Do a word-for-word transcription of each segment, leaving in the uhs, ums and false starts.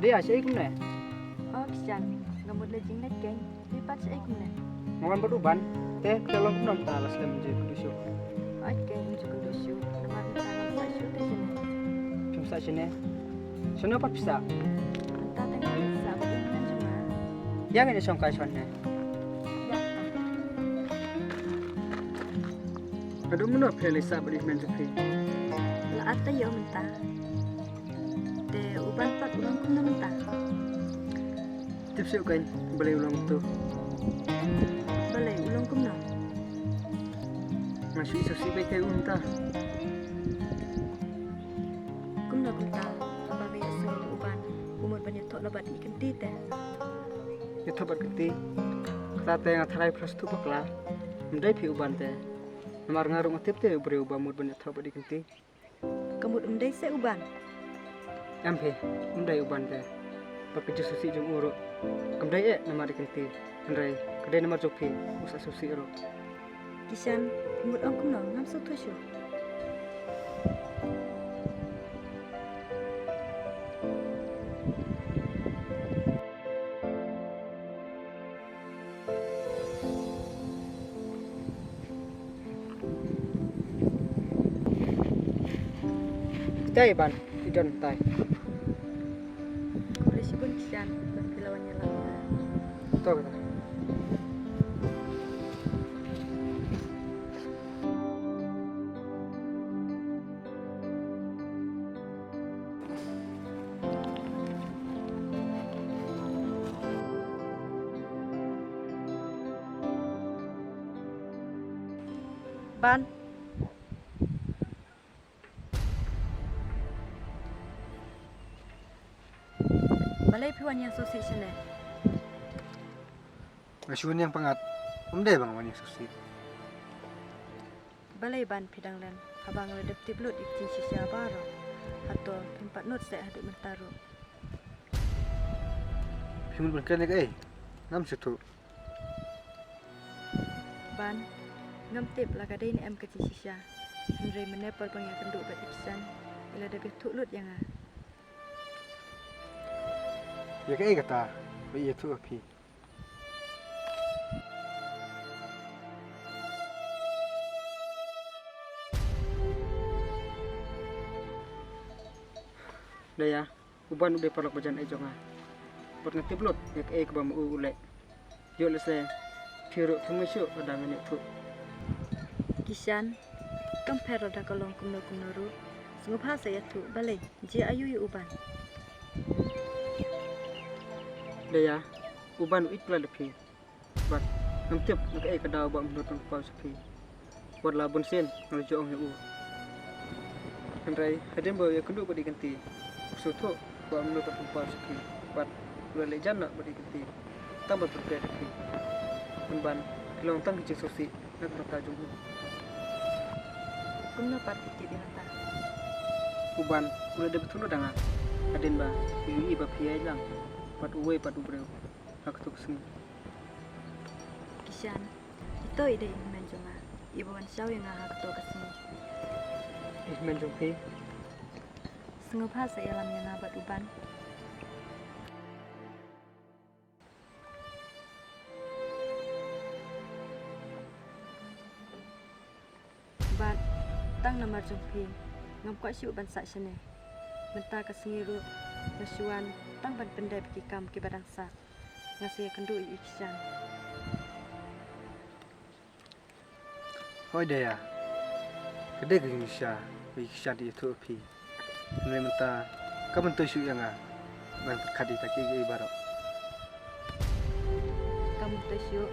Dei ah, shaei kumne? Oh, Kishan, nga mut leit jingleit keiñ. Phi pat shaei kumne? Nga wan bad u Ban. Te phi long kumno mynta, la slem, ju kynduh shuh? Hooid keiñ, ju kynduh shuh. Namar mynta ngam sah shuh te shane. Phim sah shane? Shano pat phi sah? Mynta te nga sah bad i hynmen jong nga. Ïa ngin ïa shong kai shwa ne. Ïa. Haduh mynno phi la sah bad i hynmen jong phi? La ar taïew mynta. Te u Ban pat u long kumno mynta? Tip shuh keiñ balei u long kumto. Balei u long kumno? Nga shu ïohi shuh beit ïa u mynta. Kumno kumta? Haba nga ïohsngew ba u Ban u mut ban ïathoh la bad i Kynti te. Ïathoh bad Kynti? Kata te nga tharai phi la sngewthuh bakla. Ym dei phi u Ban te. Namar nga ruh nga tip te u briew ba mut ban ïathoh bad i Kynti. Ka mut ym dei seh u Ban? Em phi, ym dei u Ban te. Bad ka jingsngewsih jong u ruh kam dei eh namar i Kynti. Hynrei ka dei namar jong phi u sah sngewsih ruh. Kishan, phi mut ong kumno, ngam sngewthuh shuh. Te i Ban, i don tai. Khublei shibun Kishan, ba phi la wan ïalam ïa nga. To kata. Ban. Balei phi wan ïasngewsih shane? Nga shu wan ïeng pyngngad, ym dei ba nga wan ïasngewsih. Balei Ban phi dang len, haba nga la dep tip lut ïa ki jingshisha baroh? Hato phim pat nud seh haduh mynta ruh? Phi mut ban kren ïa kaei? Ngam sngewthuh. Ban, ngam tip la ka dei ne em ka jingshisha. Hynrei mynne por ba nga ïakynduh bad i Kishan, i la dep ïathuh lut ïa nga. Ïa kaei kata ba i ïathuh ha phi? Daya, u Ban u dei paralok bajan eh jong nga. Bad nga tip lut ïa kaei kaba ma u u leh. Ïoh lehse phi ruh phim ngeit shuh lada ngan ïathuh. Kishan, kam pher lada ka long kumno kumno ruh, sngewbha sa ïathuh balei, jia aiu ïa u Ban? Daya, u Ban u ïeit palat ïa phi. Bad ngam tip na kaei ka daw ba um nud ban kynpaw sha phi. Wat la bun sien nga la ju ong ïa u. Hynrei hadien ba u ïakynduh bad i Kynti, u sngewthuh ba um nud ban kynpaw sha phi. Bad u la leit jan noh bad i Kynti tang ban pynpeit ïa phi. Pynban ki long tang ki jingsngewsih na ka bynta jong u. Kumno pat phi tip ïa kata? U Ban u la dep ïathuh lut ïa nga hadien ba u ïohi ba phi ïaid lang bad uwei pat u briew ha kato ka sngi. Kishan, ito i dei i hynmen jong nga, iba wan shaw ïa nga ha kato ka sngi. I hynmen jong phi? Sngewbha sa ïalam ïa nga bad u Ban. Bad tang namar jong phi, ngam kwah shuh ban sah shane. Mynta ka sngi ruh nga shu wan tang ban pyndep ki kam kiba dang sah. Nga sa ïakynduh ïa i Kishan. Hooid Daya, ka dei ka jingshisha ba i Kishan i ïathuh ïa phi. Hynrei mynta kam myntoi shuh ïa nga ban pyrkhat ïa kita kiei kiei baroh. Kam myntoi shuh,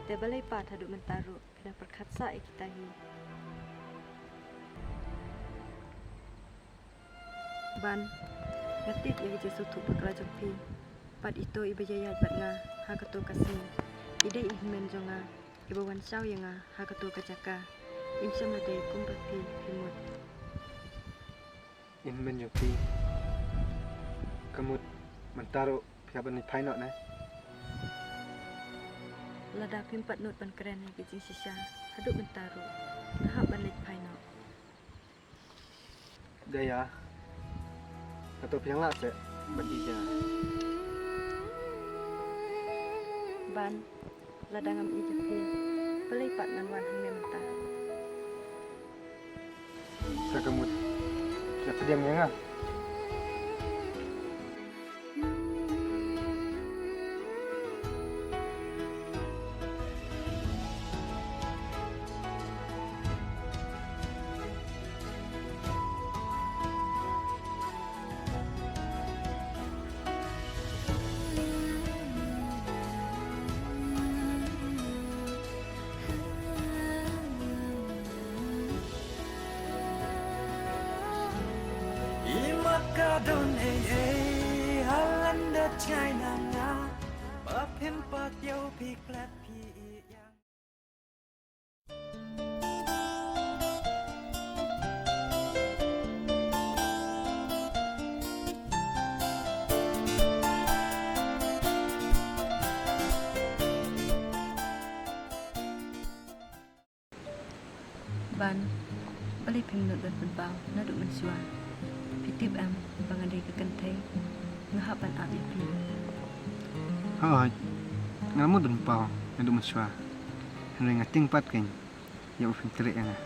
te balei pat haduh mynta ruh phi dang pyrkhat sah ïa kita hi? Ban, nga tip ïa ka jingsngewthuh bakla jong phi. Bad ito iba ïaid bad nga ha kato ka sngi, i dei i hynmen jong nga iba wan shaw ïa nga ha kato ka jaka. Im shym la dei kumba phi, phi mut. I hynmen jong phi, ka mut mynta ruh phi hap ban leit phai noh ne? Lada phim pat nud ban kren ïa ki jingshisha haduh mynta ruh, nga hap ban leit phai noh. Daya, hato phi ïa lah seh? Ban ïa ja. Ban, lada ngam ïa ja phi, balei pat ngan wan hangne mynta? Sa ka mut, la pdiang ïa nga. I mat ka don ei ei, ha lyndet China nga, ba phim pat ïoh phi klet phi ïeng. Ban, balei phim nud ban pynpaw naduh mynshuwa? Phi tip em ba nga dei ka kynthei, nga hap ban ap ïa phi. Hooid, nga la mut ban paw naduh mynshuwa. Hynrei nga tieng pat kein ïa ba phin treh ïa nga.